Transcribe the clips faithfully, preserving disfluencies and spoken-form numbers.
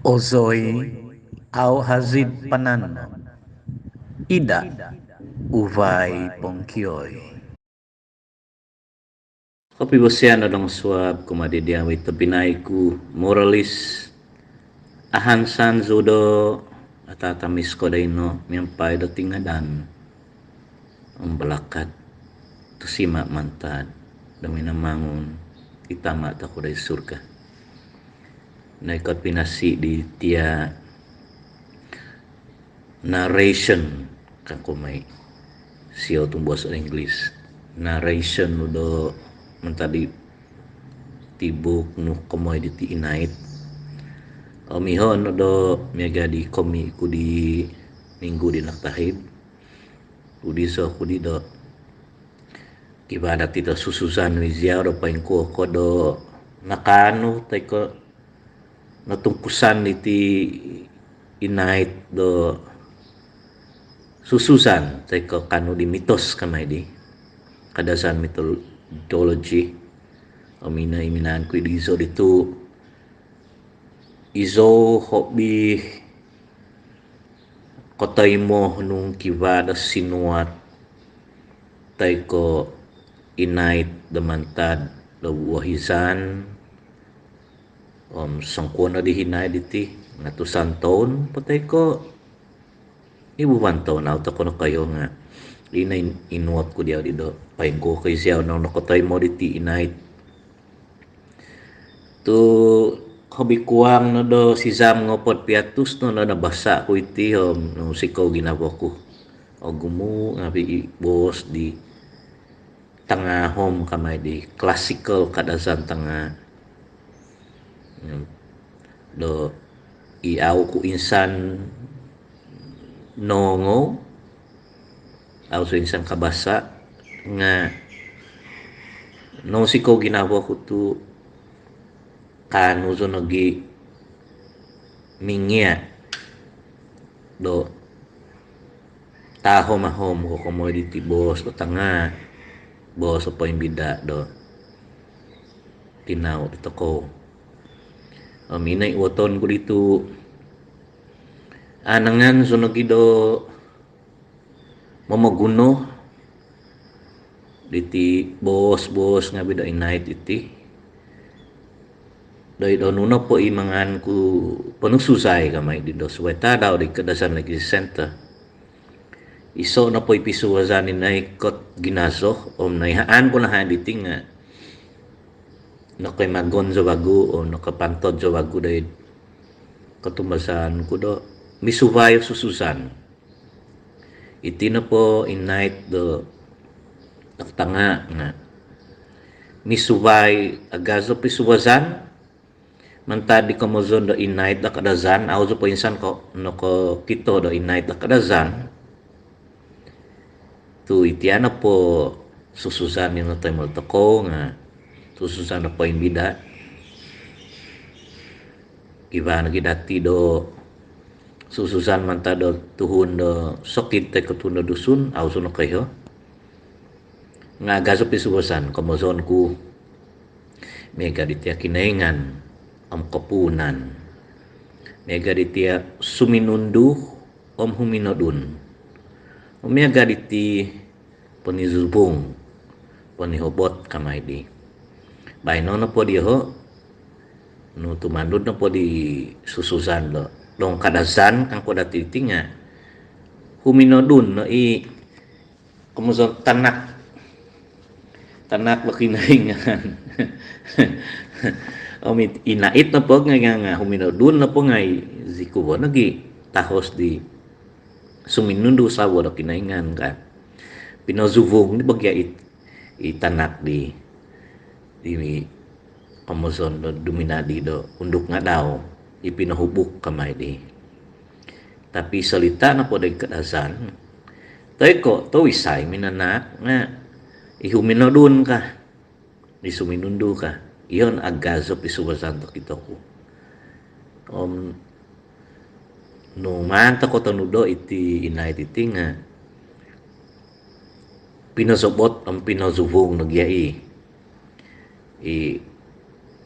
Ozoi au hazid panano, ida uvai pongkioi. Kopivosian do dong suab kumaa di diau i tobpinai ku moralis. Ahansan zou do atatamis ko doino miampai do tingadan om balakat tosima' mantad do Minamangun i Tama' tokou doid surga. Noikot pinasi di tia narration kangku mai sio tumbuas English. Narration do mantad di tibuk nu komoi diti inait. Om iho no do miaga di komi ku di minggu di nakatahib. Udi so ku di do kivaa dati do susuzan wi ziau do poingkuo ko do nakaanu toi ko notungkusan diti inait do susuzan toi ko kaanu di mitos kamai di Kadazan mitologi. Om ino i minaan ku di izo ditu, izo hobi kotoimo nung kivaa do sinuat toi ko inait do mantad do wohizan. Om songkuo no di hinait diti ngatusan toun po toi ko ibuan toun au tokou nokoiho nga ino inuot ku diau di do poingkuo ko iziau no nokotoimo diti inait. Tu hobi kuang no do sizam ngopod piatus no no nabasa ku iti om nung sikou ginavo ku. Ogumu ngavi i boos di tangahom kamai di klasikal Kadazan tanga do i au ku insan nongou au so insan kabasa nga nung sikou ginavo ku tu kaanu zou nogi mingia do tahom-ahom ko komoi diti boos do tanga boos o poimbida do tinau di tokou. Om ino i woton ku ditu anangan zou nogi do momoguno diti boos-boos ngavi do inait iti. Doid onu nopo i mangan ku ponusuzai kamai di do suai tadau di Kadazan Language Center. Iso nopo i pisuvazan i noikot ginazo om noihaan ku nahai diti nga nokoimagon zou vagu om nokopantod zou vagu doid kotumbazaan ku do misuvai o susuzan. Iti nopo inait do tanga nga misuvai agazo pisuvazan mantad di komozon do inait do Kadazan au zou po insan ko nokokito do inait do Kadazan. Tu iti nopo susuzan ino toimo tokou nga susuzan do poimbida. Kivaa nogi dati do susuzan mantad do tuhun do sokid toi ko tuhun do Dusun au zou nokoiho. Nga agazo pisuvazan komozon ku miaga di tia Kinoingan om kopunan. Miaga di tia Suminundu om Huminodun. Om miaga diti ponizubung, ponihobot kamai di. Baino nopo diho nu tumanud nopo di susuzan do dong Kadazan kangku dati iti nga Huminodun no i komozon tanak tanak do Kinoingan. Om inait nopo nga nga Huminodun nopo nga i zikuvo nogi tahos di Suminundu savo do Kinoingan ka. Pinozuvung di bagi i tanak di di komozon do duminadi do Unduk Ngadau i pinohubuk kamai di. Tapi solita nopo do Kadazan toi ko towisai minanahak nga i Huminodun ka i Suminundu ka. Iho no agazo pisuvazan tokito ku. Om nu maan tokou tonudo iti inait iti nga pinozobot om pinozuvung nogi i i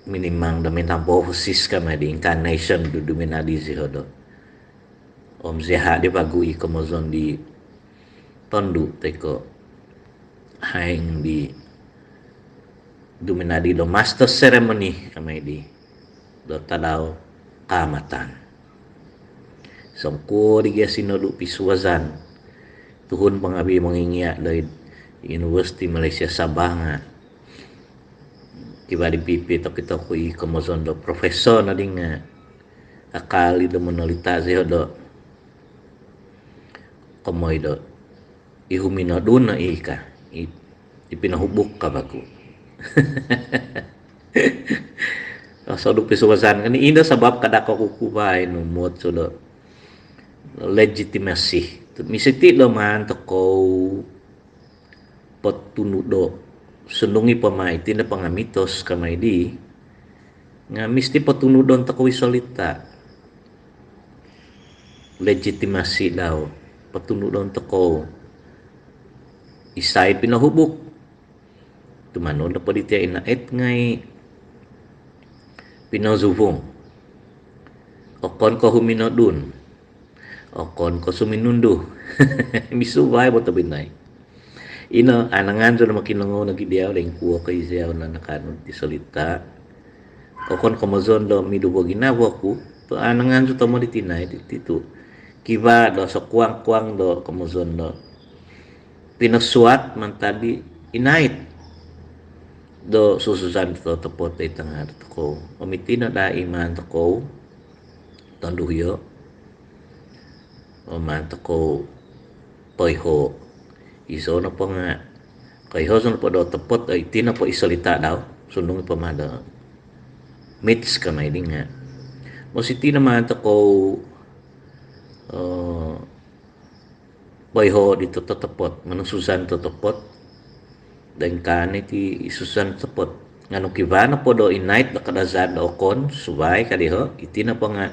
minimang do metamorphosis kama di incarnation do duminadi zioho do. Om zioho di vagu i komozon di tondu toi ko haing di duminadi do master ceremony kama di do Tadau Kaamatan. Songkuo di gia sinodu pisuvazan, tuhun pangabi mongingia doid Universiti Malaysia Sabah nga kivaa di pipi tokito ku i komozon do profesor nodi nga akali do monolita zioho do komoi do i huminodun no i ka, i, i pinohubuk ka vagu. Osodu pisuvazan kan ino sabab kada ko kukubai numut sodo legitimasi. Misiti do maan tokou potunudo sundung i pama iti nopo nga mitos kama di nga misti potunudon tokou i solita. Legitimasi dau, potunudon tokou isai pinohubuk. Tumanud nopo diti inait ngai pinozuvung. Okon ko huminodun. Okon ko suminundu. Misuvai bo tobinai. Ino anangan zou do mokinongou nogi diau do ingkuo ko iziau no nakanu di solita. Okon komozon do miduvo ginavo ku tu anangan zou tomod di tinai diti tu kivaa do sokuang-kuang do komozon do pinosuat mantad di inait do susuzan do totopot do i tanga do tokou. Om iti no daa i maan tokou tonduhio. Om maan tokou poiho. Iso nopo nga koiho zou nopo do topot, iti nopo i solita dau sundung i pama do mitos kama di nga mositi no maan tokou poiho di totopot, monusuzan totopot. Dangkan iti i susuzan topot. Nga nung kivaa nopo do inait do Kadazan do okon suvai ka diho, iti nopo nga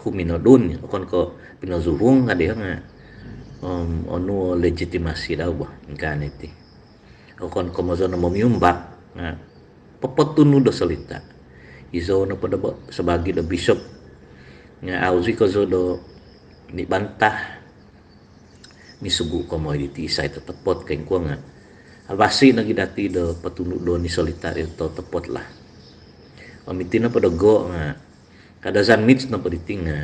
huminodun, okon ko pinozuvung ka diho nga om onu legitimasi dau bo ingkaa no iti. Okon komozon do momiumbak nga popotunud do solita. Izou nopo do bo sabaagi do bisop nga au zou kozo do mibantah misugu komoi diti isai totopot ka ingkuo nga avasi nogi dati do potunudon i solita di totopot lah. Om iti nopo dogo nga Kadazan mitos nopo diti nga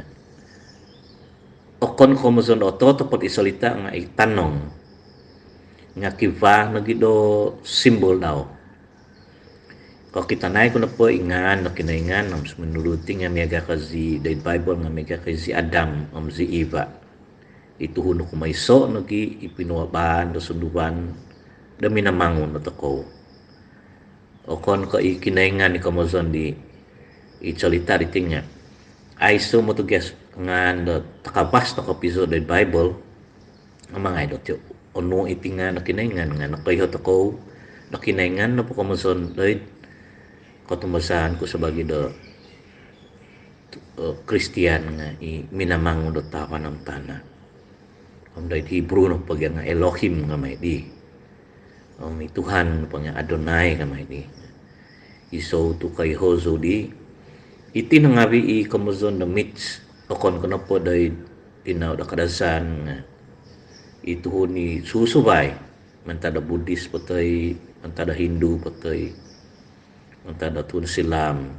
okon komozon do totopot i solita nga i tanong nga kivaa nogi do simbol dau. Kokitanai ku nopo i ngaan do Kinoingan om suminundu ti nga miaga ko zi doid Bible nga miaga ko zi Adam om zi Eva. I tuhun do kumoiso nogi i pinuabaan do sunduvan do minamangun do tokou. Okon ko i Kinoingan i komozon di i solita diti nga aiso motugas ngaan do takavas tokou piso doid Bible. Amangai do tio onu iti ngaan do Kinoingan nga nokoiho tokou do Kinoingan nopo komozon doid kotumbazaan ku sabaagi do Kristian nga i minamangun do tavan om tana. Om doid Hebrew nopo gia nga Elohim kama di. Om i Tuhan nopo nga Adonai kama di. Izou tu koiho zou di iti no ngavi i komozon do mitos, okon ko nopo doid tinau do Kadazan nga i tuhun i susuvai mantad do Buddhist po toi, mantad do Hindu po toi, mantad do tuhun Silam,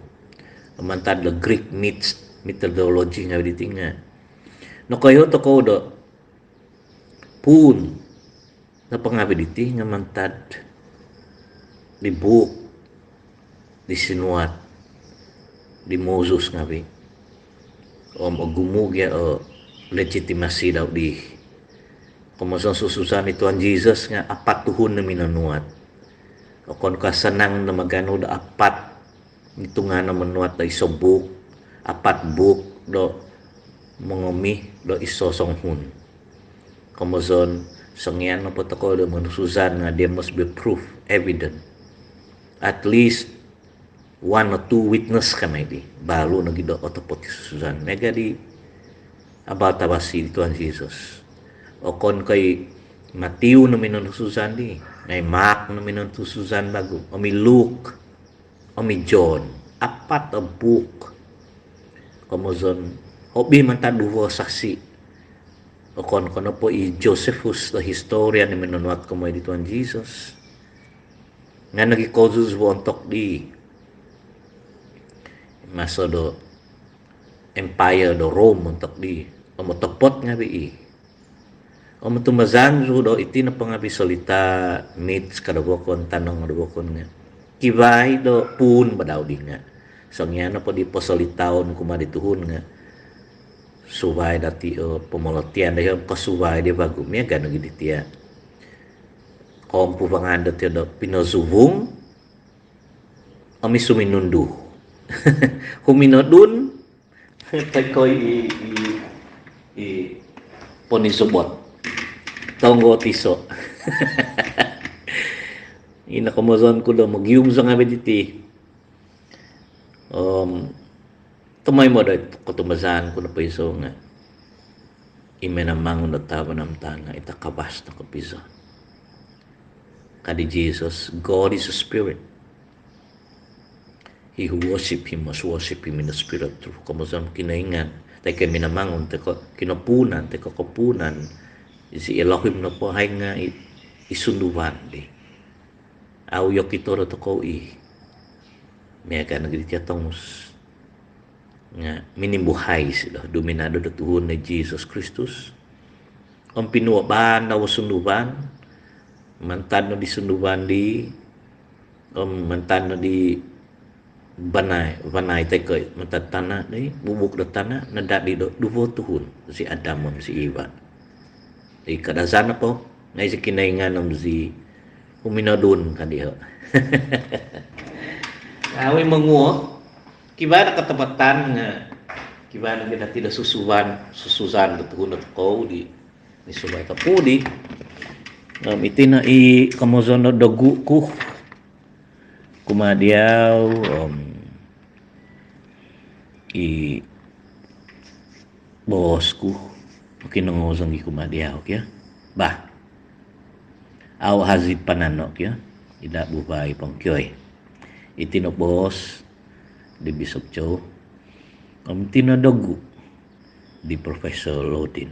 mantad do Greek myths, methodology ngavi diti nga nokoiho tokou do puun nopo ngavi diti nga mantad di buuk di sinuat di Moses ngavi. Om ogumu gia o legitimasi dau di. Komozon susuzan i Tuhan Jesus nga apat tuhun no minonuat. Okon ko sanang no maganu do apat ngitungan no monuat do iso buuk, apat buuk do mongomi do iso songuhun. Komozon songian nopo tokou do monusuzan nga there must be proof, evidence. At least one or two witness kama di balu nogi do otopot i susuzan. Miaga di abal tavasi di Tuhan Jesus. Okon ko i Matthew no minonusuzan di, nga i Mark no minonusuzan vagu, om i Luke, om i John. apat o buuk. Komozon, hobi mantad duvo saksi. Okon ko nopo i Josephus, the historian, i minonuat komoi di Tuhan Jesus. Nga nogi kozu bo ontok di maso do Empire do Rome ontok di. Om otopot ngavi i. Om otumbazaan zou do iti nopo ngavi solita, myths ka do vokon, tanong do vokon nga kivaa i do puun bo dau di nga. Songian nopo di posolitaon kumaa di tuhun nga suvai dati o pomolotian dahai om kosuvai di vagu. Miaga nogi diti ia. Kompuvangan dati do pinozuvung om i suminundu. Huminodun, toi ko i, i, i ponizobot. Tonggo tiso. Ino komozon ku do mogium zou ngavi diti. Om tomoimo do kotumbazaan ku nopo iso nga i minamangun do tavan om tana i takavas no kopizo. Ka di Jesus, God is a spirit. He who worship him must worship him in the spirit and truth. Komozon Kinoingan, toi ko minamangun, toi ko kinopunan, toi ko kopunan, zi Elohim nopo hai nga i, i sunduvan di. Au okito do tokou i. Miaga nogi diti ia tongus. Nga minimbuhai isido, duminado do tuhun di Jesus Kristus. Om pinuabaan dau o sunduvan, mantad no di sunduvan di, om mantad no di vanai, vanai toi ko mantad tana di, bubuk do tana, nadadi do duvo tuhun, zi Adam om zi Eva. Di Kadazan nopo, nga zi Kinoingan om zi huminodun ka diho. Avi monguo, kivaa do katapatan nga kivaa nogi dati do susuvan, susuzan do tuhun do tokou di, di suvai tokou di. Om iti no i komozon do dogu ku kumaa diau, om i boos ku, mokinongou zou nogi kumaa diau kio. Bah, au hazid panano kio, ida buvai pongkioi. Iti no boos di Bishop Cho, om iti no dogu di Professor Lodin.